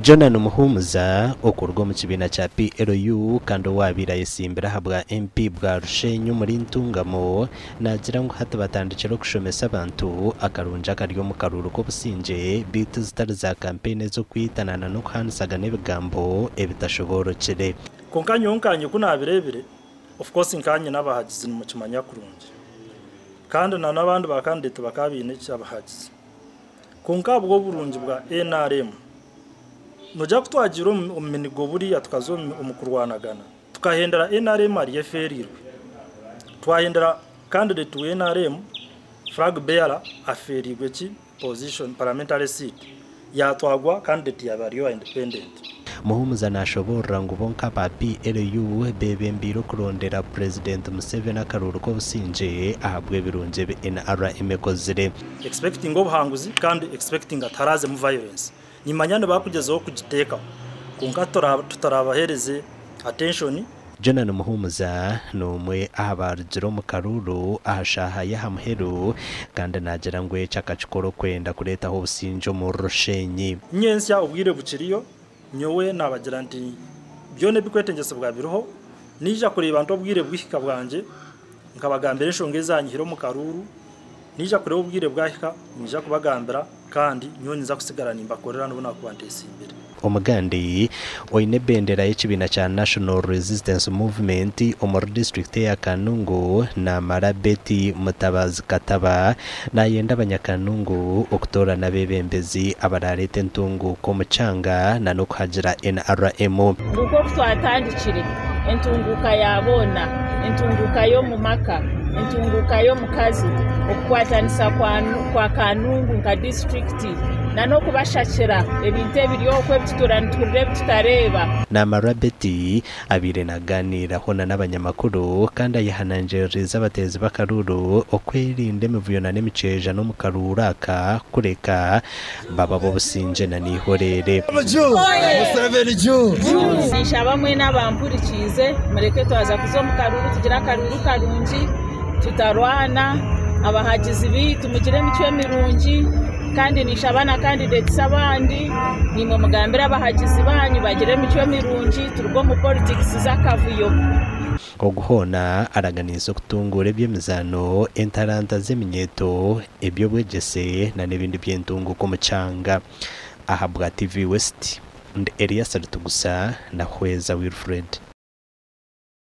Jonan Muhumuza okuruga omu kibiina kya PLU kandi owaabaire ayetsimbire ahabwa MP bwa Rushenyi omuri Ntungamo naagira ngu hati batandikire okushomesa abantu akarungi akari omu karuuru k'obusingye beitu zitari za kampeyini ez'okwitana na n'okuhaanisagana ebigambo ebitashoboorokire. Kwonka nyowe nkanye ku naabireebire, of course nkanye n'abahagizi nimukimanya kurungi kandi na n'abandi ba candidate bakaba baine abahagizi. Kwonka ahabw'oburungi bwa nrm, nogira ku twagiire omu minigo buriya tukaza omu kurwanagana, tukahendera nrm ariyo efeereirwe. Twahendera candidate wa nrm, flag bearer afeereirwe ki? Position, parliamentary seat, yaatwagwa candidate yaaba ari owa independent. Muhumuza nashoboorora ngu bo nk'aba PLU beebembeire okurondera Purezidenti Museveni akaruuru k'obusingye ahabw'ebirungi ebi NRM ekozire. Expecting obuhanguzi kandi expecting hataraazemu violence. Nimanya nibakugyezaho kugiteekaho kwonka tutarabaheereze attention. Jonan Muhumuza n'omwe aha baarugire omu karuuru aha shaaha y'aha muheru kandi naagira ngu eki akakikora okwenda kureetaho obusingye omuri Rushenyi. Nyentsya obwire bukiriyo, nyowe naabagira nti, Byona ebirikwetengyesibwa biriho, naija kureeba nti obwire bwihika bwangye, nkabagambira enshonga ezanyihire omu karuuru, naija kureeba obwire bwahika, niinyija kubagambira kandi nyowe ninza kusigara nimbakorera n'obu naakuba nteesimbire. Omugandi oine ebendera y'ekibiina kya National Resistance Movement omuri disiturikiti eya Kanungu namara Betty Mutabazi Kataba nayenda abanyakanungu okutoorana abeebembezi abaraareete entunguuka omu kyanga na n'okuhagira NRM. Ngu nk'oku twatandikire, entunguuka ya boona, entunguuka y'omu maka, entunguuka y'omukazi, okukwatanisa kwa Kanungu nka disiturikiti n'okubashakira ebintu ebiri okwo ebi tutuura nituhurira ebi tutareeba. Namarwa Betty abaire nagaaniiraho na n'abanyamakuru kandi ayehanangiririize abateezi b'akaruuru okwerinda emivuyo na n'emikyeja n'omu karuuru aka kureka babe ab'obusingye na n'eihoreere. Ninshaba mwena abampurikiize mureke twaza kuza omu karuuru tugire akaruuru karungi tutarwana, abahagizi baitu mugire emicwe mirungi kandi ninshaba na candidates abandi naimwe mugambire abahagizi baanyu bagire emicwe mirungi turuge omu politics z'akavuyo. Ogu hoona araganiise okutunguura eby'emizaano, entaranta z'eminyeeto, eby'obwegyese na n'ebindi by'entunguuka omu kyanga. Ahabwa TV West, ndi Elias Ritugusa na Hweza Wilfred.